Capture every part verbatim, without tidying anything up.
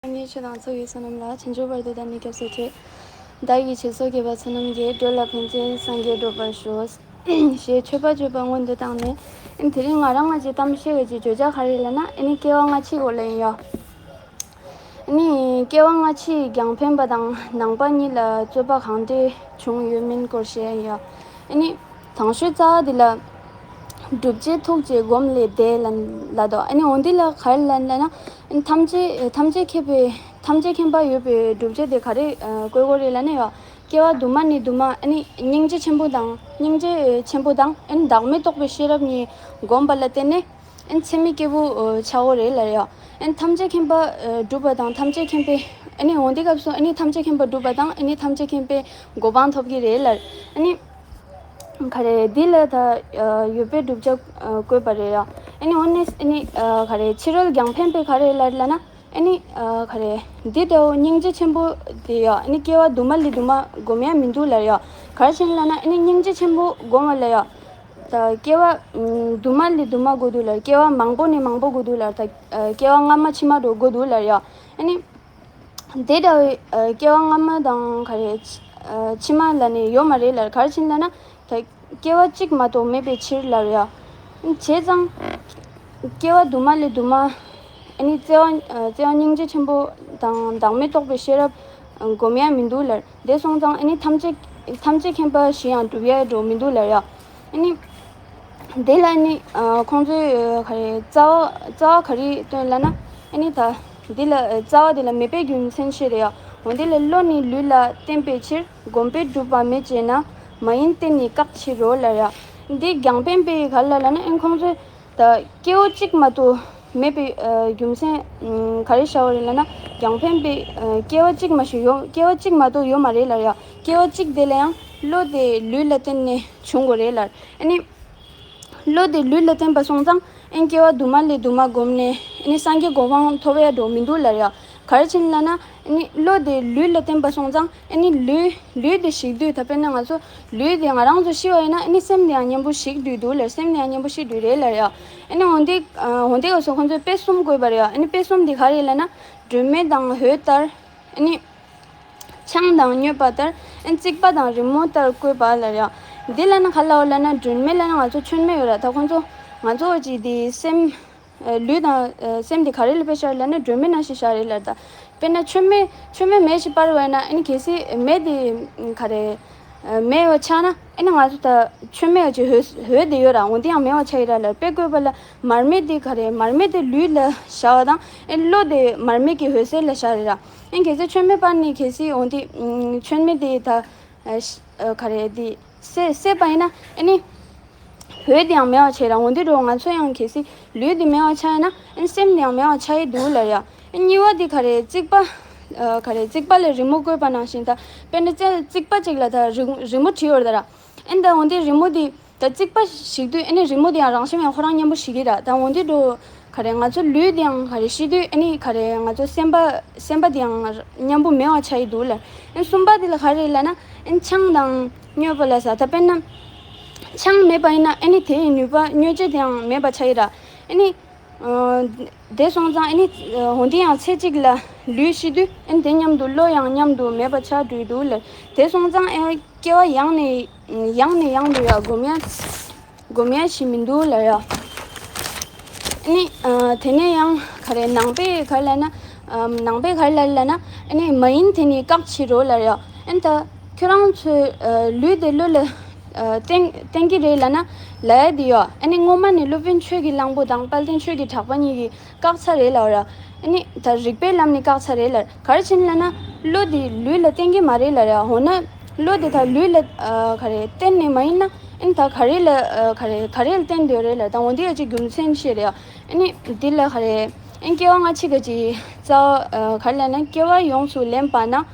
སངས་རྒྱས་ཆོས་དང་ཚོགས་ཀྱི་བསོད་ནམས་ལ། བྱང་ཆུབ་བར་དུ་བདག་ནི་སྐྱབས་སུ་མཆི། བདག་གིས་ཞེས་སོགས་དགེ་བ་ཚོགས་རྣམས་ཀྱིས། འགྲོ་ལ་ཕན་ཕྱིར་སངས་རྒྱས་འགྲུབ་པར་ཤོག་ཞེས་མཆོད་པ་བརྗོད་པ་སྔོན་དུ་བཏང་ནས། ཨ་ནི་དེ་རིང་ང་རང་ང་ཅིག་གཏམ་བཤད་ཀྱི་བརྗོད་བྱ་ག་རེ་ལབ་ན། ཨ་ནི་སྐྱེ་བ་སྔ་ཕྱིའི་སྐོར་ལ་ཡིན་ཡ། ཨ་ནི་སྐྱེ་བ་སྔ་ཕྱིའི་རྒྱང་འཕེན་པ་དང་ནང་པ་གཉིས་ལ་རྩོད་པ་གང་འདྲ་བྱུང་ཡོད་མིན་སྐོར་བཤད་ཡ། ཨ་ནི་དང་ཤོས་རྩ་བ་འདི་ལ། བསྒྲུབ་བྱའི་ཐུགས་རྗེས་སྒོམ་ལས་འདས་ལ་ལ་དོ། ཨ་ནི་འོ་འདི་ལ་ག་རེ་ལབ་ན། ཨ་ནི་ཐམས་ཅད་ཐམས་ཅད་མཁྱེན་པའི་ཐམས་ཅད་མཁྱེན་པ་ཡོད་པའི་བསྒྲུབ་བྱ་དེ་ག་རེ་ཨ་བཀོད་དགོས་རེད་ལབ་ན་ཡ། སྐྱེ་བ་དུ་མ་ནས་དུ་མ། ཨ་ནི་སྙིང་རྗེ་ཆེན་པོ་དང་། སྙིང་རྗེ་ཆེན་པོ་དང་། ཨ་ནི་བདག་མེད་རྟོགས་པའི་ཤེས་རབ་གཉིས་བསྒོམ་པ་ལ་བརྟེན་ནས། ཨ་ནི་འཚེ་མེད་སྐྱེས་བུ་ཨ་ཆགས་ཡོད་རེད་ལབ་ཡ། ཨ་ནི་ཐམས་ཅད་མཁྱེན་པ་ཨ་སྒྲུབ་པ་དང་ཐམས་ཅད་མཁྱེན་པའི། ཨ་ནི་འོ་འདི་སྐབས་སུ་ཨ་ནི་ཐམས་ཅད་མཁྱེན་པ་སྒྲུབ་པ་དང་། ཨ་ནི་ཐམས་ཅད་མཁྱེན་པའི་གོ་འཕང་ཐོབ་ཀྱི་རེད་ལབ། ཨ་ནི་ག་རེ་འདི་ལ་ད་ཨ་ཡོད་པའི་བསྒྲུབ་བྱ་ཨ་བཀོད་པ་རེད་ཡ། ཨ་ནི་འོ་ནས་ཨ་ནི་ཨ་ག་རེ་ཕྱི་རོལ་རྒྱང་འཕེན་པས་ག་རེ་ལབ་ལབ་ན། ཨ་ནི་ཨ་ག་རེ་འདི་འདྲ་བོ་སྙིང་རྗེ་ཆེན་པོ་དེ་ཡ། ཨ་ནི་སྐྱེ་བ་དུ་མ་ལས་དུ་མ་སྒོམ་ཡ་མི་འདུག་ལབ་ཡ། ག་རེ་བྱས་ནས་ལབ་ན། ཨ་ནི་སྙིང་རྗེ་ཆེན་པོ་སྒོམ་པ་ལ་ཡ། ད་སྐྱེ་བ་ཨ་དུ་མ་ལས་དུ་མ་དགོས་འདུག་ལབ། སྐྱེ་བ་མང་པོ་ནས་མང་པོ་དགོས་འདུག་ལབ། ད་ཨ་སྐྱེ་བ་སྔ་མ་ཕྱི་མ་འགྲོ་དགོས་འདུག་ལབ་ཡ། ཨ་ནི་དེ་འདྲ་བའི་ཨ་སྐྱེ་བ་སྔ་མ་དང་ག་རེ་ཨ་ཕྱི་མ་ལབ་ནས་ཡོད་མ་རེད་ལབ། ག་རེ་བྱས་ནས་ལབ་ན། ད་སྐྱེ་བ་གཅིག་མ་གཏོགས་མེད་པའི་ཕྱིར་ལབ་ཡ། བྱས་ཙང་སྐྱེ་བ་དུ་མ་ལས་དུ་མ། ཨ་ནི་བརྩེ་བ་ཨ་བརྩེ་བ་སྙིང་རྗེ་ཆེན་པོ་དང་བདག་མེད་རྟོགས་པའི་ཤེས་རབ་སྒོམ་ཡ་མི་འདུག་ལབ། དེ་སོང་ཙང་ཨ་ནི་ཐམས་ཅད་ཐམས་ཅད་མཁྱེན་པ་ཞིག་ཡང་སྒྲུབ་ཡ་འགྲོ་མི་འདུག་ལབ་ཡ། ཨ་ནི་དེ་ལ་ཨ་ནི་ཨ་ཁོང་ཚོས་ཨ་ག་རེ་རྩ་བ་རྩ་བ་ག་རེ་བཏོན་ལབ་ན། ཨ་ནི་ད་འདི་ལ་ཨ་རྩ་བ་འདི་ལ་མེད་པའི་རྒྱུ་མཚན་བཤད་རེད་ཡ། འོ་འདི་ལ་བློ་ནི་ལུས་ལ་བརྟེན་པའི་ཕྱིར། སྒོམ་པས་སྒྲུབ་པ་མེད་ཅེ་ན། མ་ཡིན་རྟེན་ནི་བཀག་ཕྱིར་རོ་ལབ་ཡ། འདི་རྒྱང་འཕེན་པས་ག་རེ་ལབ་ན། ཨ་ནི་ཁོང་ཚོས་ད་སྐྱེ་བོ་གཅིག་མ་གཏོགས་མེད་པའི་ཨ་རྒྱུ་མཚན་ཨ་ག་རེ་བཞག་པ་རེད་ལབ་ན། རྒྱང་འཕེན་པའི་ཨ་སྐྱེ་བ་གཅིག་མ་ཞིག་ཡོད། སྐྱེ་བ་གཅིག་མ་གཏོགས་ཡོད་མ་རེད་ལབ་ཡ། སྐྱེ་བ་གཅིག་དེ་ལ་ཡང་བློ་དེ་ལུས་ལ་བརྟེན་ནས་བྱུང་དགོས་རེད་ལབ། ཨ་ནི་བློ་དེ་ལུས་ལ་བརྟེན་པ་སོང་ཙང་། ཨ་ནི་སྐྱེ་བ་དུ་མ་ལས་དུ་མ་བསྒོམས་ནས་ཨ་ནི་སངས་རྒྱས་གོ་འཕང་ཐོབ་ཡ་འགྲོ་མི་འདུག་ལབ་ཡ། ག་རེ་བྱས་ནས་ལབ་ན། ཨ་ནི་བློ་དེ་ལུས་ལ་བརྟེན་པ་སོང་ཙང་། ཨ་ནི་ལུས་ལུས་དེ་ཞིག་དུས། ད་དཔེར་ན་ང་ཚོ་ལུས་དེ་ང་རང་ཚོ་ཤི་བ་ཡིན་ན། ཨ་ནི་སེམས་དེ་ཡང་མཉམ་པོ་ཞིག་དུས་འདུག་ལབ། སེམས་དེ་ཡང་མཉམ་པོ་ཤི་དུས་རེད་ལབ་ཡ། ཨ་ནི་འོ་འདི་ཨ་འོ་འདི་ག་སོ་ཁོང་ཚོས་དཔེ་གསུམ་བཀོད་པ་རེད་ཡ། ཨ་ནི་དཔེ་གསུམ་དེ་ག་རེ་ལབ་ན། སྒྲོན་མེ་དང་འོད་ལྟར། ཨ་ནི་ཆང་དང་སྨྱོས་པ་ལྟར། ཨ་ནི་རྩིག་པ་དང་རི་མོ་ལྟར་བཀོད་པ་ལབ་ཡ། འདི་ལབ་ན་ག་ལབ་ལབ་ན། སྒྲོན་མེ་ལབ་ན་ང་ཚོ་མཆོད་མེ་ཡོད་ར། ད་ཁོང་ཚོ་ང་ཚོ་ཅིག་དེ་སེམས་ཨ་ལུས་དང་ཨ་སེམས་དེ་ག་རེ་ལ་དཔེ་བཞག་ལབ་ན། སྒྲོན་མེ་ནང་བཞིན་བཞག་རེད་ལབ། ད་དཔེར་ན་མཆོད་མེ་མཆོད་མེ་མེ་ཞིག་སྤར་བ་ཡིན་ན། ཨ་ནི་གལ་སྲིད་མེ་དེ་ག་རེ་ཨ་མེ་བ་ཆགས་ན། ཨ་ནི་ང་ཚོ་ད་མཆོད་མེ་བ་ཅིག་འོད་འོད་དེ་ཡོད་ར། འོ་དེ་ཡང་མེ་བ་ཆགས་ཡིན་ར་ལབ། དཔེ་བཀོད་པ་ལ་མར་མེ་དེ་ག་རེ་མར་མེ་དེ་ལུས་ལ་བཞག་པ་དང་། ཨ་ནི་བློ་དེ་མར་མེ་གི་འོད་ཟེར་ལ་བཞག་རེད་ར། ཨ་ནི་གལ་སྲིད་མཆོད་མེ་སྤར་ནས་གལ་སྲིད་འོ་དེ་ཨ་མཆོད་མེ་དེ་ད་ཨ་ཤ་ཨ་ག་རེ་དེ་བསད་བསད་པ་ཡིན་ན། ཨ་ནི་འོད་དེ་ཡང་མེ་བ་ཆགས་ར། འོ་དེ་འདྲ་ང་ཚོ་ཡང་གལ་སྲིད་ལུས་དེ་མེ་བ་ཆགས་ཡིན་ན། ཨ་ནི་སེམས་དེ་ཡང་མེ་བ་ཆགས་ཡི་འདུག་ལབ་ཡ། ཨ་ནི་གཉིས་པ་དེ་ག་རེ། རྩིག་པ་ཨ་ག་རེ་རྩིག་པ་ལ་རི་མོ་བཀོད་པ་ནང་བཞིན། ད་དཔེར་ན་རྩ་རྩིག་པ་གཅིག་ལ་ད་རི་རི་མོ་བྲིས་ཡོད་རེད་ད་ར། ཨ་ནི་ད་འོ་དེ་རི་མོ་དེ་ད་རྩིག་པ་ཞིག་དུས། ཨ་ནི་རི་མོ་དེ་ཡང་རང་བཞིན་ཡང་ཁོ་རང་མཉམ་པོ་ཞིག་གི་ར། ད་འོ་དེ་འདྲ་ག་རེ་ང་ཚོ་ལུས་དེ་ཡང་ག་རེ་ཤི་དུས། ཨ་ནི་ག་རེ་ང་ཚོ་སེམས་པ་སེམས་པ་དེ་ཡང་མཉམ་པོ་མེད་པ་ཆགས་ཡི་འདུག་ལབ། ཨ་ནི་གསུམ་པ་དེ་ལ་ག་རེ་ལབ་ན། ཨ་ནི་ཆང་དང་སྨྱོས་པ་ལ་ཟ། ད་དཔེར་ན་ཆང་མེད་པ་ཡིན་ན། ཨ་ནི་དེ་ཡི་ནུས་པ་སྨྱོ་བྱེད་དེ་ཡང་མེད་པ་ཆགས་ཡི་ར། ཨ་ནི་ཨ་དེ་སོང་ཙང་། ཨ་ནི་ཨ་འོ་དེ་ཡང་ཚེ་གཅིག་ལ་ལུས་ཤི་དུས། ཨ་ནི་དེ་མཉམ་དུ་བློ་ཡང་མཉམ་དུ་མེད་པ་ཆགས་འགྲོ་གི་འདུག་ལབ། དེ་སོང་ཙང་ཨ་སྐྱེ་བ་ཡང་ནས་ཡང་ནས་ཡང་དུ་ཡང་སྒོམ་ཡ་སྒོམ་ཡ་ཞིག་མི་འདུག་ལབ་ཡ། ཨ་ནི་ཨ་དེ་ནས་ཡང་ག་རེ་ནང་པས་ག་རེ་ལབ་ན། ཨ་ནང་པས་ག་རེ་ལབ་ལབ་ན། ཨ་ནི་མ་ཡིན་དེ་ནི་བཀག་ཕྱིར་རོ་ལབ་ཡ། ཨ་ནི་ད་ཁྱོད་རང་ཚོས་ཨ་ལུས་དེ་བློ་ལ་ཨ་བརྟེན་བརྟེན་གྱི་རེད་ལབ་ན་ལབ་ཡ་དེ་ཡོད། ཨ་ནི་སྔོན་མ་ནས་སློབ་དཔོན་ཆོས་ཀྱི་གླང་པོ་དང་དཔལ་ལྡན་ཆོས་ཀྱི་གྲགས་པ་གཉིས་ཀྱིས་བཀག་ཚར་རེད་ལབ་ར། ཨ་ནི་ད་རིགས་པའི་ལམ་ནས་བཀག་ཚར་རེད་ལབ། ག་རེ་བྱས་ནས་ལབ་ན། བློ་དེ་ལུས་ལ་བརྟེན་གྱི་མ་རེད་ལབ་ར། འོ་ན་བློ་དེ་ད་ལུས་ལ་ཨ་ག་རེ་བརྟེན་ནས་མ་ཡིན་ན། ཨ་ནི་ད་ག་རེ་ལ་ཨ་ག་རེ་ག་རེ་ལ་བརྟེན་བསྡད་རེད་ལབ། ད་འོ་འདི་ཡ་ཅིག་རྒྱུ་མཚན་བཤད་རེད་ཡ། ཨ་ནི་འདི་ལ་ག་རེ། ཨ་ནི་སྐྱེ་བ་སྔ་ཕྱི་ག་ཅིག་རྩ་བ་ཨ་ག་རེ་ལབ་ན། སྐྱེ་བ་ཡོངས་སུ་ལེན་པ་ན།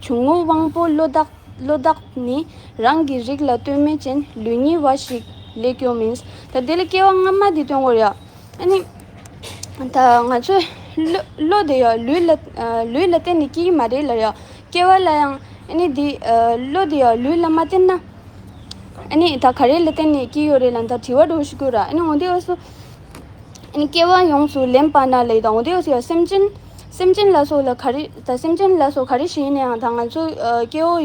ཆུང་ངུ་དབང་པོ་བློ་བདག་བློ་བདག་ནི། རང་གི་རིགས་ལ་ལྟོས་མེད་ཅན། ལུས་ཉིད་བ་ཞིག་ལས་སྐྱོ་མིན། ད་འདི་ལ་སྐྱེ་བ་སྔ་མ་འདི་སྟོན་དགོས་རེད་ཡ། ཨ་ནི་ད་ང་ཚོའི་བློ་བློ་དེ་ཡང་ལུས་ལ་ཨ་ལུས་ལ་བརྟེན་ནས་སྐྱེ་གི་མ་རེད་ལབ་ཡ། སྐྱེ་བ་ལ་ཡང་ཨ་ནི་འདི་ཨ་བློ་དེ་ཡང་ལུས་ལ་མ་བརྟེན་ན། ཨ་ནི་ད་ག་རེ་ལ་བརྟེན་ནས་སྐྱེ་ཡོད་རེད་ལབ། ད་དྲི་བ་འདྲ་བོ་ཞིག་དགོས་ར། ཨ་ནི་འོ་འདི་འོ་སོ། ཨ་ནི་སྐྱེ་བ་ཡོངས་སུ་ལེན་པ་ན་ལབ་ཡ། ད་འོ་འདི་འོ་སོ་ཡ། སེམས་ཅན་ སེམས་ཅན་ལ་སོགས་ལ་ག་རེ་ད་སེམས་ཅན་ལ་སོགས་ག་རེ་ཞིག་ཡིན་ན་ཡང་ད་ང་ཚོ་ཨ་སྐྱེ་བོ་ཨ་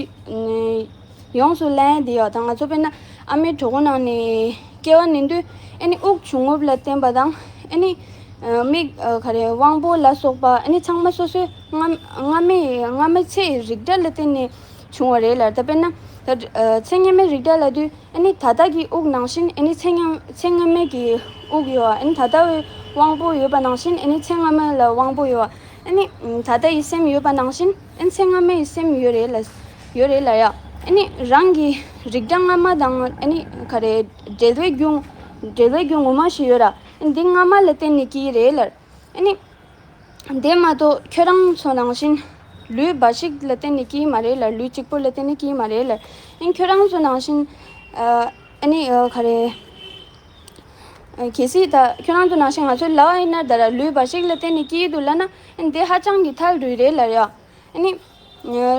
ཡོངས་སུ་གླེང་ཡ་དེ་ཡོད། ད་ང་ཚོ་དཔེར་ན་ཨ་མའི་གྲོད་ཁོག་ནང་ནས་སྐྱེ་བ་ལེན་དུས་ཨ་ནི་དབུགས་འབྱུང་རྔུབ་ལ་བརྟེན་པ་དང་ཨ་ནི་ཨ་མིག་ཨ་ག་རེ་དབང་པོ་ལ་སོགས་པ་ཨ་ནི་ཚང་མ་སོ་སོའི་སྔ་སྔ་མའི་སྔ་མའི་ཚེ་ཡི་རིགས་འདྲ་ལ་བརྟེན་ནས་བྱུང་བ་རེད་ལ། ད་དཔེར་ན་ད་ཨ་ཚེ་སྔ་མའི་རིགས་འདྲ་ལབ་དུས་ཨ་ནི་ད་ལྟ་གི་དབུགས་ནང་བཞིན་ཨ་ནི་ཚེ་སྔ་ཚེ་སྔ་མའི་གི་དབུགས་ཡོད་པ། ཨ་ནི་ད་ལྟ་བའི་དབང་པོ་ཡོད་པ་ནང་བཞིན་ཨ་ནི་ཚེ་སྔ་མ་ལ་དབང་པོ་ཡོད་པ། ཨ་ནི་ད་ལྟ་ཡི་སེམས་ཡོད་པ་ནང་བཞིན་ཨ་ནི་ཚེ་སྔ་མའི་སེམས་ཡོད་རེད་ལ། ཡོད་རེད་ལ་ཡ། ཨ་ནི་རང་གི་རིགས་འདྲ་སྔ་མ་དང་ཨ་ནི་ག་རེ་འབྲེལ་བའི་རྒྱུ་འབྲེལ་བའི་རྒྱུ་ངོ་མ་ཞིག་ཡོད་ར། ཨ་ནི་འདི་སྔ་མ་ལ་བརྟེན་ནས་སྐྱེས་རེད་ལ། ཨ་ནི། དེ་མ་གཏོགས་ཁྱོད་རང་ཚོ་ནང་བཞིན་ལུས་འབའ་ཞིག་ལ་བརྟེན་ནས་སྐྱེས་མ་རེད་ལ། ལུས་གཅིག་པོ་ལ་བརྟེན་ནས་སྐྱེས་མ་རེད་ལ། ཨ་ནི་ཁྱོད་རང་ཚོ་ནང་བཞིན་ཨ་ཨ་ནི་ཨ་ག་རེ་ཨ་གལ་སྲིད་ད་ཁྱོད་རང་ཚོ་ནང་བཞིན་ང་ཚོའི་ལག་ཡིན་ན་ད་ར་ལུས་འབའ་ཞིག་ལ་བརྟེན་ནས་སྐྱེས་འདུག་ལབ་ན་ཨ་ནི་དེ་ཧ་ཅང་གི་ཐལ་འགྲོ་ཡི་རེད་ལ་ཡ། ཨ་ནི།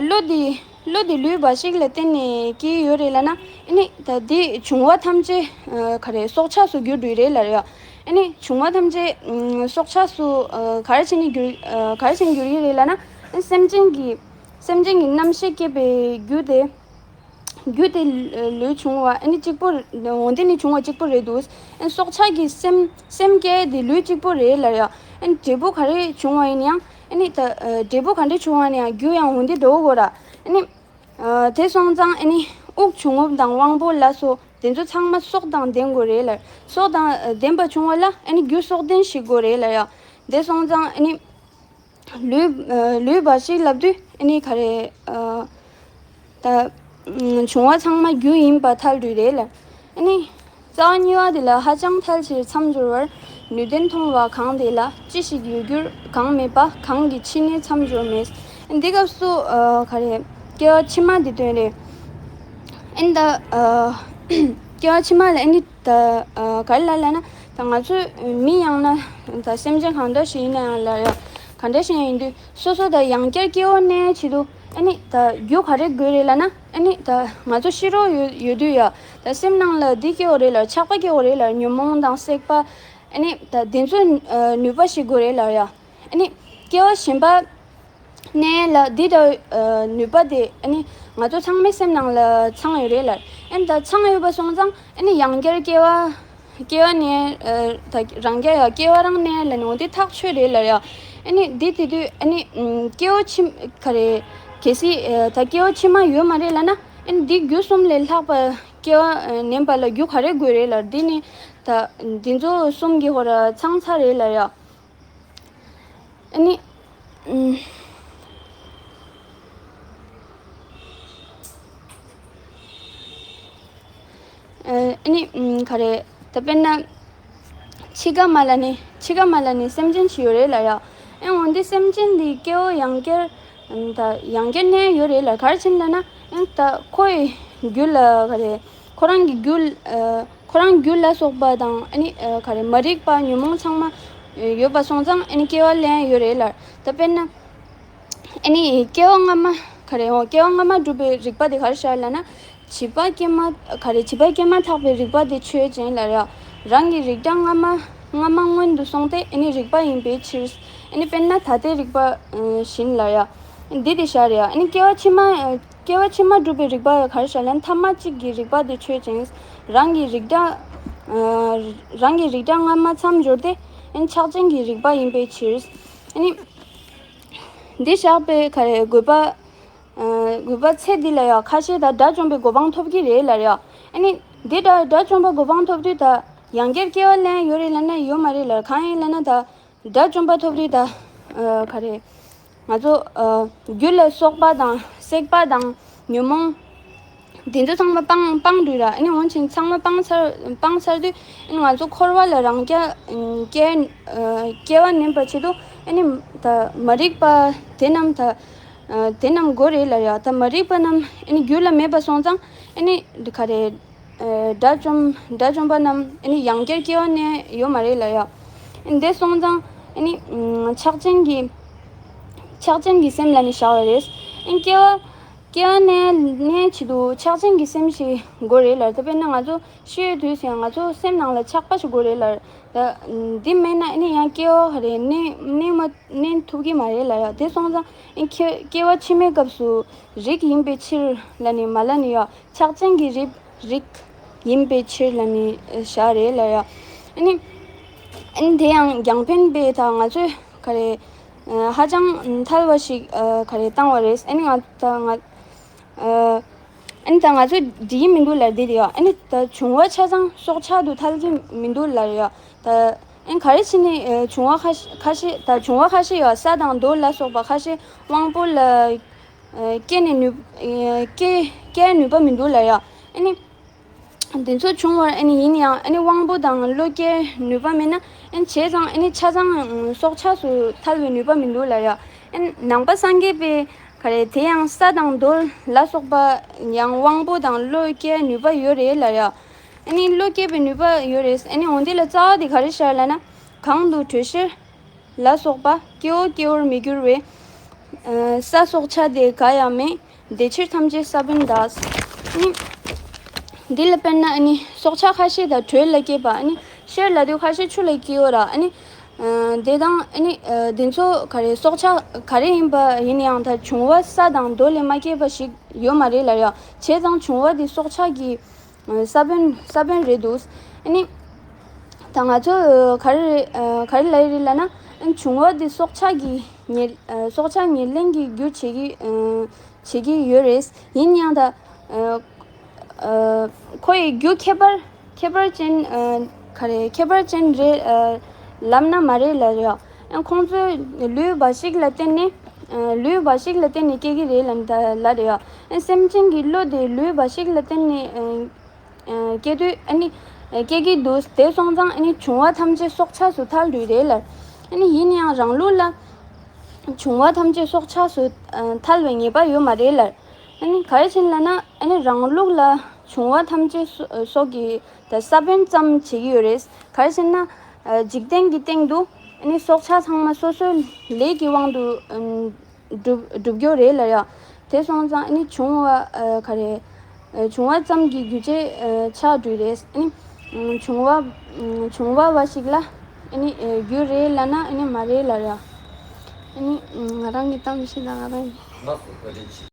བློ་འདི་བློ་འདི་ལུས་འབའ་ཞིག་ལ་བརྟེན་ནས་སྐྱེས་ཡོད་རེད་ལབ་ན། ཨ་ནི་ད་འདི་བྱུང་བ་ཐམས་ཅད་ག་རེ་སྲོག་ཆགས་སུ་གྱུར་འགྲོ་ཡི་རེད་ལབ་ཡ། ཨ་ནི་བྱུང་བ་ཐམས་ཅད་སྲོག་ཆགས་སུ་ག་རེ་བྱས་ནས་གྱུར་ག་རེ་བྱས་ནས་གྱུར་ཡི་རེད་ལབ་ན། སེམས་ཅན་གྱི་སེམས་ཅན་གྱི་རྣམ་ཤེས་སྐྱེས་པའི་རྒྱུ་དེ། རྒྱུ་དེ་ལུས་བྱུང་བ་ཨ་ནི་གཅིག་པོ་འོན་ཏེ་ནི་བྱུང་བ་གཅིག་པོ་རེད་འདུག་ཨ་ནི་སྲོག་ཆགས་ཀྱི་སེམས་སེམས་སྐྱེ་དེ་ལུས་གཅིག་པོ་རེད་ལབ་ཡ། ཨ་ནི་འབྲས་བུ་ག་རེ་བྱུང་བ་ཡིན་ཡང་ཨ་ནི་ད་འབྲས་བུ་ག་འདྲ་བྱུང་བ་ཡིན་ཡང་རྒྱུ་ཡང་འོན་ཏེ་འགྲོ་དགོས་ར། ཨ་ནི་དེ་སོང་ཙང་ཨ་ནི་དབུགས་འབྱུང་རྔུབ་དང་དབང་པོ་ལ་སོགས་དེ་ཚོ་ཚང་མ་སྲོག་དང་ལྡན་དགོས་རེད་ལབ། སྲོག་དང་ལྡན་པ་བྱུང་བ་ལ་ཨ་ནི་རྒྱུ་སྲོག་ལྡན་ཞིག་དགོས་རེད་ལབ་ཡ། དེ་སོང་ཙང་ཨ་ནི། ལུས་ལུས་འབའ་ཞིག་ལབ་དུས་ཨ་ནི་ག་རེ་ད་བྱུང་བ་ཚང་མ་རྒྱུ་ཡིན་པ་ཐལ་འགྲོ་རེད་ལ། ཨ་ནི་རྩ་བ་གཉིས་པ་དེ་ལ་ཧ་ཅང་ཐལ་ཕྱིར་མཚམས་སྦྱོར་བར་ནུས་ལྡན་མཐོང་བ་གང་དེ་ལ་ཅི་ཞིག་ཡོད་རྒྱུར་གང་མེད་པ་གང་གི་ཕྱི་ནས་མཚམས་སྦྱོར་མེད། འདི་སྐབས་སུ་ག་རེ་སྐྱེ་བ་ཕྱི་མ་འདི་སྟོན་རེད། ཨ་ནི་ད་སྐྱེ་བ་ཕྱི་མ་ལ་ཨ་ནི། ད་ག་རེ་ལབ་ལབ་ན་ད་ང་ཚོས་མི་ཡང་ན་ད་སེམས་ཅན་གང་འདྲ་ཞིག་ཡིན་ན་ཡང་ལ་ཡ་གང་འདྲ་ཞིག་ཡིན་དུས་སོ་སོ་ད་ཡང་བསྐྱར་སྐྱེ་བ་གནས་ཆེད་དུ་ཨ་ནི་ད་རྒྱུ་ག་རེ་དགོས་རེད་ལབ་ན་ཨ་ནི་ད་ང་ཚོ་ཤི་རོགས་ཡོད་ཡོད་དུས་ཡ་ད་སེམས་ནང་ལ་འདི་སྐྱེ་བ་རེད་ལ་ཆགས་པ་སྐྱེ་བ་རེད་ལ་ཉོན་མོངས་དང་སྲེད་པ་ཨ་ནི་ད་འདི་ཚོའི་ནུས་པ་ཞིག་དགོས་རེད་ལ་ཡ་ཨ་ནི་སྐྱེ་བ་གཞན་པ། ནས་ལ་འདི་འདྲ་ནུས་པ་དེ་ཨ་ནི་ང་ཚོ་ཚང་མའི་སེམས་ནང་ལ་ཚང་ཡོད་རེད་ལ། ཨ་ནི་ད་ཚང་ཡོད་པ་སོང་ཙང་ཨ་ནི་ཡང་བསྐྱར་སྐྱེ་བ་སྐྱེ་བ་ནས་ད་རང་རྒྱལ་ཡ་སྐྱེ་བ་རང་ནས་ལ་ནོ་དེ་ཐག་ཆོད་རེད་ལ་ཡ། ཨ་ནི་འདི་དེ་དུས་ཨ་ནི་སྐྱེ་བ་ཕྱི་ག་རེ་གལ་སྲིད་ད་སྐྱེ་བ་ཕྱི་མ་ཡོད་མ་རེད་ལ་ན་ཨ་ནི་འདི་རྒྱུ་གསུམ་ལས་ལྷག་པ་སྐྱེ་བ་ནན་པ་ལ་རྒྱུ་ག་རེ་དགོས་རེད་ལ། འདི་ནི་ད་འདི་ཚོ་གསུམ་གྱི་ཧོ་ར་ཚང་ཚ་རེད་ལ་ཡ། ཨ་ནི། ཨ་ནི། ག་རེ། ད་དཔེར་ན། འཆི་ཁ་མ་ལ་ནི། འཆི་ཁ་མ་ལ་ནི་སེམས་ཅན་ཞིག་ཡོད་རེད་ལ་ཡ། ཨེ་འོན་ཏེ་སེམས་ཅན་འདི་སྐྱེ་བོ་ཡང་བསྐྱར། ད་ཡང་བསྐྱར་གནས་ཡོད་རེད་ལ་ག་རེ་བྱས་ལ་ན། ཨེ་ད་ཁོའི་རྒྱུད་ལ་ག་རེ། ཁོ་རང་གི་རྒྱུད། ཁོ་རང་རྒྱུད་ལ་སོགས་པ་དང་ཨ་ནི་ག་རེ་མ་རིག་པ་ཉོན་མོངས་ཚང་མ་ཡོད་པ་སོང་ཙང་ཨ་ནི་སྐྱེ་བ་ལེན་ཡོད་རེད་ལ། ད་དཔེར་ན་ཨ་ནི་སྐྱེ་བ་སྔ་མ་ག་རེ་འོ་སྐྱེ་བ་སྔ་མ་སྒྲུབ་པའི་རིགས་པ་དེ་ག་རེ་ཤར་ལབ་ན་བྱིས་པ་སྐྱེས་མ་ག་རེ་བྱིས་པ་སྐྱེས་མ་ཐག་པའི་རིགས་པ་དེ་ཆོས་ཅན་ལ་ར་རང་གི་རིགས་འདྲ་སྔ་མ་སྔ་མ་སྔོན་དུ་སོང་སྟེ་ཨ་ནི་རིགས་པ་ཡིན་པའི་ཕྱིར་ཨ་ནི་དཔེར་ན་ད་ལྟའི་རིགས་པ་བཞིན་ལ་ར་འདི་དེ་ཤར་ར་ཨ་ནི་སྐྱེ་བ་ཕྱི་མ། སྐྱེ་བ་ཕྱི་མ་སྒྲུབ་པའི་རིགས་པ་ག་རེ་ཤར་ལན་ཐ་མ་གཅིག་གི་རིགས་པ་དེ་ཆོས་ཅན། རང་གི་རིགས་འདྲ། རང་གི་རིགས་འདྲ་སྔ་མ་མཚམས་སྦྱོར་ཏེ། ཆགས་ཅན་གྱི་རིགས་པ་ཡིན་པའི་ཕྱིར། འདི་བཞག་པའི་ག་རེ་དགོས་པ། དགོས་པ་ཚེ་འདི་ལ་ཡང་ཁ་ཤས་དང་དགྲ་བཅོམ་པའི་གོ་འཕང་ཐོབ་ཀྱི་རེད་ལ་ཡང་། འདི་འདྲ་དགྲ་བཅོམ་པའི་གོ་འཕང་ཐོབ་དུས་ད་ཡང་བསྐྱར་སྐྱེ་བ་ལེན་ཡོད་རེད་ལ་ན་ཡོད་མ་རེད་ལ་གང་ཡིན་ལ་ན་ད། དགྲ་བཅོམ་པ་ཐོབ་དུས་ད། ག་རེ། ང་ཚོ། རྒྱུ་ལ་སོགས་པ་དང་སྲེད་པ་དང་ཉོན་མོངས། དེ་ཚོ་ཚང་མ་སྤང་སྤང་དུས་ར་ཨ་ནི་འོན་ཅིང་ཚང་མ་སྤང་ཚར་སྤང་ཚར་དུས་ཨ་ནི་ང་ཚོ་འཁོར་བ་ལ་རང་རྐྱ་སྐྱེ་སྐྱེ་བ་ནོན་པ་ཆེད་དུ་ཨ་ནི་ད་མ་རིག་པ་དེ་རྣམས་ད་དེ་རྣམས་དགོས་རེད་ལ་ཡ་ད་མ་རིག་པ་རྣམས་ཨ་ནི་རྒྱུད་ལ་མེད་པ་སོང་ཙང་ཨ་ནི་ག་རེ། དགྲ་བཅོམ་དགྲ་བཅོམ་པ་རྣམས་ཨ་ནི་ཡང་བསྐྱར་སྐྱེ་བ་ནས་ཡོད་མ་རེད་ལ་ཡ། འདི་སོང་ཙང་ཨ་ནི་ཆགས་ཅན་གྱི་ཆགས་ཅན་གྱི་སེམས་ལ་ནི་བཞག་པ་རེད། ཨ་ནི་སྐྱེ་བ་ སྐྱེ་བ་གནས་གནས་ཆེད་དུ་ཆགས་ཅན་གྱི་སེམས་ཤིག་དགོས་རེད་ལབ། ད་དཔེར་ན་ང་ཚོ་ཤི་ཡོད་དུས་ཡང་ང་ཚོ་སེམས་ནང་ལ་ཆགས་པ་ཞིག་དགོས་རེད་ལབ། ད་འདི་མེད་ན་ཨ་ནི་ཡང་སྐྱེ་བ་ག་རེ་གནས་གནས་མ་གནས་ཐུབ་ཀྱི་མ་རེད་ལབ་ཡ། དེ་སོང་ཙང་ཨ་ནི་སྐྱེ་སྐྱེ་བ་ཕྱི་མའི་སྐབས་སུ་རིགས་ཡིན་པའི་ཕྱིར་ལབ་ནས་མ་ལབ་ནས་ཡ། ཆགས་ཅན་གྱི་རིགས་རིགས་ཡིན་པའི་ཕྱིར་ལབ་ནས་བཞག་རེད་ལབ་ཡ། ཨ་ནི་ཨ་ནི་དེ་ཡང་རྒྱང་འཕེན་པས་ད་ང་ཚོས་ག་རེ་ཧ་ཅང་ཐལ་བ་ཞིག་ག་རེ་བཏང་བ་རེད། ཨ་ནི་ང་ད་ང་ཨ་ནི་ད་ང་ཚོས་འགྲིག་གི་མི་འདུག་ལབ་འདི་རེད་ཡ། ཨ་ནི་ད་བྱུང་བ་ཆ་ཚང་སྲོག་ཆགས་དུ་ཐལ་གྱི་མི་འདུག་ལབ་ཡ། ད་ཨ་ནི་ག་རེ་བྱས་ནས་བྱུང་བ་ཁ་ཤས་ཁ་ཤས་ད་བྱུང་བ་ཁ་ཤས་ཡ་ས་དང་རྡོ་ལ་སོགས་པ་ཁ་ཤས་དབང་པོ་ལ་སྐྱེ་ནས་ནུས་སྐྱེ་སྐྱེ་ནུས་པ་མི་འདུག་ལབ་ཡ། ཨ་ནི་འདི་ཚོ་བྱུང་བར་ཨ་ནི་ཡིན་ཡང་ཨ་ནི་དབང་པོ་དང་བློ་སྐྱེ་ནུས་པ་མེད་ན་ཨ་ནི་བྱས་ཙང་ཨ་ནི་ཆ་ཚང་སྲོག་ཆགས་སུ་ཐལ་བའི་ནུས་པ་མི་འདུག་ལབ་ཡ། ཨ་ནི་ནང་པ་སངས་རྒྱས་པའི་ག་རེ་དེ་ཡང་ས་དང་རྡོ་ལ་སོགས་པ་ཡང་དབང་པོ་དང་བློ་སྐྱེ་ནུས་པ་ཡོད་རེད་ལབ་ཡ། ཨ་ནི་བློ་སྐྱེ་བའི་ནུས་པ་ཡོད་རེད། ཨ་ནི་འོན་ཏེ་ལ་རྩ་བ་དེ་ག་རེ་ཤར་ལབ་ན་གང་དུ་དྲོད་གཤེར་ལ་སོགས་པ་སྐྱེ་བོ་སྐྱེ་བོར་མི་འགྱུར་བའི་ས་སྲོག་ཆགས་དེ་ག་ཡང་མེད། དེ་ཕྱིར་ཐམས་ཅད་ས་བོན་འདས། ཨ་ནི་འདི་ལ་དཔེར་ན་ཨ་ནི་སྲོག་ཆགས་ཁ་ཤས་དང་དྲོད་ལ་སྐྱེས་པ་ཨ་ནི་གཤེར་ལབ་དུས་ཁ་ཤས་ཆུ་ལ་སྐྱེ་ཡོད་ར། ཨ་ནི་དེ་དང་ཨ་ནི་འདི་ཚོ་ག་རེ་སྲོག་ཆགས་ག་རེ་ཡིན་པ་ཡིན་ཡང་ད་བྱུང་བ་ས་དང་རྡོ་ལས་མ་སྐྱེས་པ་ཞིག་ཡོད་མ་རེད་ལབ་ཡ། བྱས་ཙང་བྱུང་བ་འདི་སྲོག་ཆགས་ཀྱི་ས་བོན་ས་བོན་རེད་འདུག་ཨ་ནི་ད་ང་ཚོ་ག་རེ་རེད་ག་རེ་ལབ་ཡི་རེད་ལབ་ན་ཨ་ནི་བྱུང་བ་འདི་སྲོག་ཆགས་ཀྱི་ཉེར་སྲོག་ཆགས་ཉེར་ལེན་གྱི་རྒྱུ་བྱེད་ཀྱི་བྱེད་ཀྱི་ཡོད་རེད། ཡིན་ཡང་ད་ཁོ་ཡི་རྒྱུ་ཁྱད་པར་ཁྱད་པར་ཅན་ག་རེ་ཁྱད་པར་ཅན་རེད་ལབ་ན་མ་རེད་ལབ་ཡ། ཨ་ཁོང་ཚོའི་ལུས་འབའ་ཞིག་ལ་བརྟེན་ནས་ལུས་འབའ་ཞིག་ལ་བརྟེན་ནས་སྐྱེ་གི་རེད་ལབ་ལབ་རེད་ཡ། ཨ་སེམས་ཅན་གྱི་བློ་དེ་ལུས་འབའ་ཞིག་ལ་བརྟེན་ནས་སྐྱེ་དུས་ཨ་ནི་སྐྱེ་གི་འདུག་དེ་སོང་ཙང་ཨ་ནི་བྱུང་བ་ཐམས་ཅད་སྲོག་ཆགས་སུ་ཐལ་དུས་རེད་ལབ། ཨ་ནི་ཡིན་ཡང་རང་ལུགས་ལ་བྱུང་བ་ཐམས་ཅད་སྲོག་ཆགས་སུ་ཐལ་བའི་ངེས་པ་ཡོད་མ་རེད་ལབ། ཨ་ནི་ག་རེ་བྱས་ལབ་ན་ཨ་ནི་རང་ལུགས་ལ་བྱུང་བ་ཐམས་ཅད་སྲོག་གི་ད་ས་བོན་ཙམ་བྱེད་ཀྱི་ཡོད་རེད། ག་རེ་བྱས་ན་འཇིག་རྟེན་གྱི་སྟེང་དུ་ཨ་ནི་སྲོག་ཆགས་ཚང་མ་སོ་སོའི་ལས་ཀྱི་དབང་དུ་འགྲུབ་འགྲུབ་རྒྱུ་རེད་ལབ་ཡ། དེ་སོང་ཙང་ཨ་ནི་བྱུང་བ་ག་རེ་བྱུང་བ་ཙམ་གྱི་རྒྱུ་ཆ་ཆགས་འགྲོ་རེད། ཨ་ནི་བྱུང་བ་བྱུང་བ་བ་ཞིག་ལ་ཨ་ནི་རྒྱུ་རེད་ལབ་ན་ཨ་ནི་མ་རེད་ལབ་ཡ། ཨ་ནི་ང་རང་གི་གཏམ་བཤད་དང་ང་རང་གི